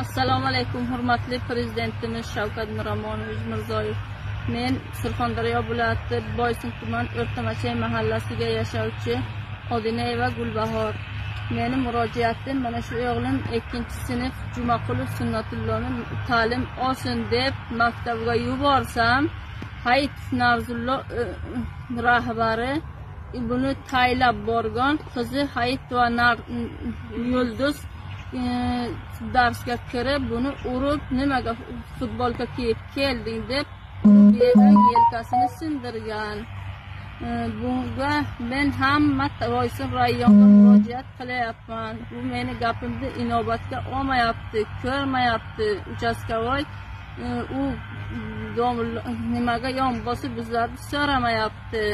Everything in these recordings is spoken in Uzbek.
Assalomu alaykum, hurmatli prezidentimiz Shavkat Miromonovich Mirziyoyev. Men Surxondaryo viloyati Boysun tuman O'rtamachay mahallasiga yashovchi Odinayeva Gulbahor. Meni murojaatim mana shu o'g'lim 2-sinf Jumaqulov Sunnatulloni ta'lim olsin deb maktabga yuborsam, Hayitov Narzullo rahbari buni taylab borgan qizi Hayitova Yulduz darsga kirib buni urib, nimaga futbolka kiyib kelding deb yelkasini sindirgan. Bunga men hamma Boysun rayonga murojaat qilyapman. Bu meni gapimni inobatga olmayapti, ko'rmayapti. Uchastkovoy u nimaga yon bosib bizlarni so'ramayapti.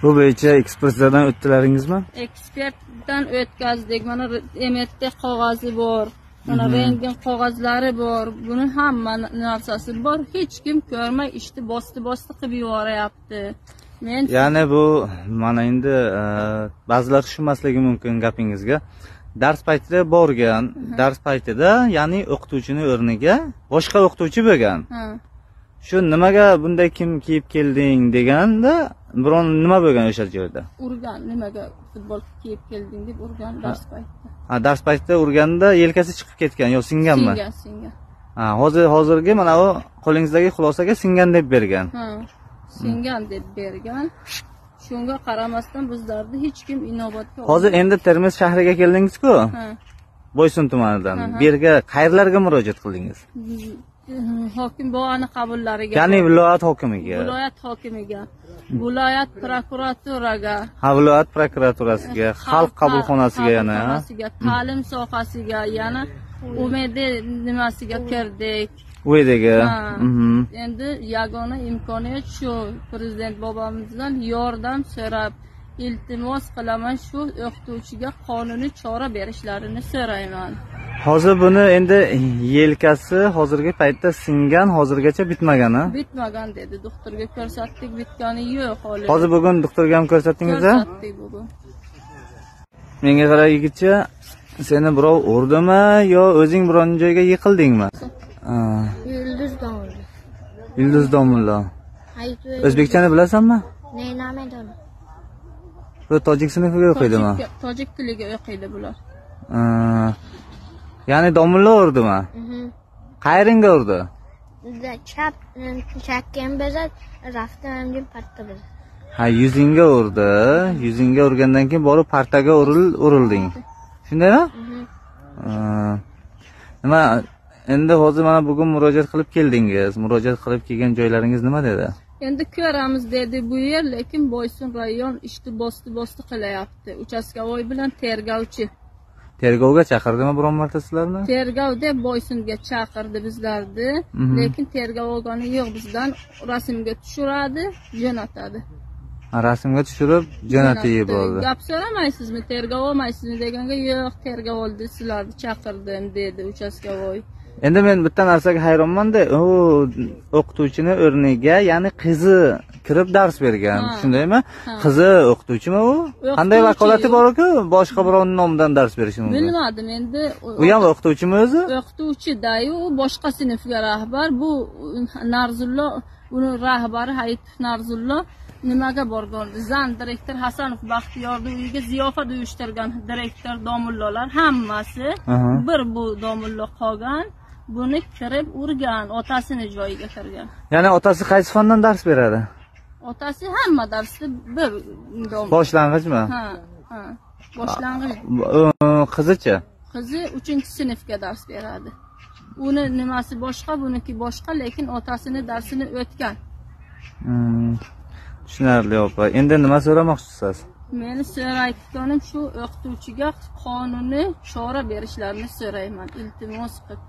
Bu bo'yicha ekspertizadan o'tdilaringizmi? Ekspertdan o'tkazdik. Mana MRT qog'ozi bor, mana rentgen qog'ozlari bor. Buni hamma narsasi bor. Hech kim ko'rmay ishni bosti qilib yuboryapti. Men ya'ni bu mana endi ba'zilar tushunmasligi mumkin gapingizga. Dars paytida borgan, dars paytida ya'ni o'qituvchining o'rniga boshqa o'qituvchi bo'lgan. Shu nimaga bunday kim kiyib kelding deganda biron nima bo'lgan o'sha joyda? Urgan, nimaga futbol kiyib kelding deb urgan dars paytida. Ha, dars paytida urganda yelkasi chiqib ketgan yo singanmi? Singan, singan. Ha, hozirgi mana bu qo'lingizdagi xulosaga singan deb bergan. Ha, singan deb bergan. Shunga qaramasdan bizlarni hech kim inobatga olmadi. Hozir endi Termiz shahriga keldingiz-ku? Ha. Boysun tumanidan. Bu yerga qayerlarga murojaat qildingiz? Hokim bog'ani qabullariga. Ya'ni viloyat hokimiga. Viloyat hokimiga, viloyat prokuraturaga. Ha, viloyat prokuraturasiga, xalq qabulxonasiga yana, ta'lim sohasiga, yana UMD nimasiga kirdik. UEDga. Endi yagona imkoniyat shu prezident bobomizdan yordam so'rab iltimos qilaman, shu o'qituvchiga qonuniy chora berishlarini so'rayman. Hozir buni endi yelkasi hozirgi paytda singan, hozirgacha bitmagan, ha? Bitmagan dedi. Doktorga ko'rsatdik, bitgani yo'q hali. Hozir bugun doktorga ham ko'rsatdingiz-a? Ko'rsatdik bugun. Menga qara yigitcha, seni birov urdimi yo o'zing biron joyga yiqildingmi? Yulduz domla. Yulduz domla. O'zbekchani bilasanmi? Ne, namedon. Bu tojik sinfiga o'qiydimi? Tojik tiliga o'qiydi bular. Ya'ni domla urdimi? Qayeringa urdi? Chap chakkan bezat, raftan parta bezat. Ha, yuzingga urdi. Yuzingga urgandan keyin borib partaga urilding. Shundaymi? Nima endi hozir mana bugun murojaat qilib keldingiz. Murojaat qilib kelgan joylaringiz nima dedi? Endi ko'ramiz dedi bu yer, lekin Boysun rayon ishni bosti qilyapti. Uchastkovoy bilan tergovchi. Tergovga chaqirdimi biron marta sizlarni? Tergov deb Boysunga chaqirdi bizlarni, lekin tergov olgani yo'q, bizdan rasmga tushiradi, jo'natadi. Ha, rasmga tushirib jo'natib yubordi. Gap so'ramaysizmi, tergov olmaysizmi deganga, yo'q, tergov oldi, sizlarni chaqirdim dedi uchastkovoy. Endi men bitta narsaga hayronman-da, u o'qituvchini o'rniga, ya'ni qizi kirib dars bergan, shundaymi? Qizi o'qituvchimi u? Qanday vakolati bor-ku, boshqa birovning nomidan dars berishi mumkin? Bilmadim endi. U ham o'qituvchimi o'zi? O'qituvchi-da-yu, u boshqa sinfga rahbar. Bu Narzullo, uni rahbari Hayitov Narzullo nimaga borgan? Zan direktor Hasanov Baxtiyorning uyiga ziyofat uyushtirgan direktor domullolar hammasi bir bu domullo qolgan. Buni kirib urgan, otasini joyiga kirgan. Ya'ni otasi qaysi fandan dars beradi? Otasi hamma darsni bir boshlang'ichmi? Ha, ha. Boshlang'ich. Qizichi? Qizi 3-sinfga dars beradi. Uni nimasi boshqa, buniki boshqa, lekin otasini darsini o'tgan. Tushunarli opa. Endi nima so'ramoqchisiz? Meni so'rayotganim shu o'qituvchiga qonuniy chora berishlarini so'rayman, iltimos qilib.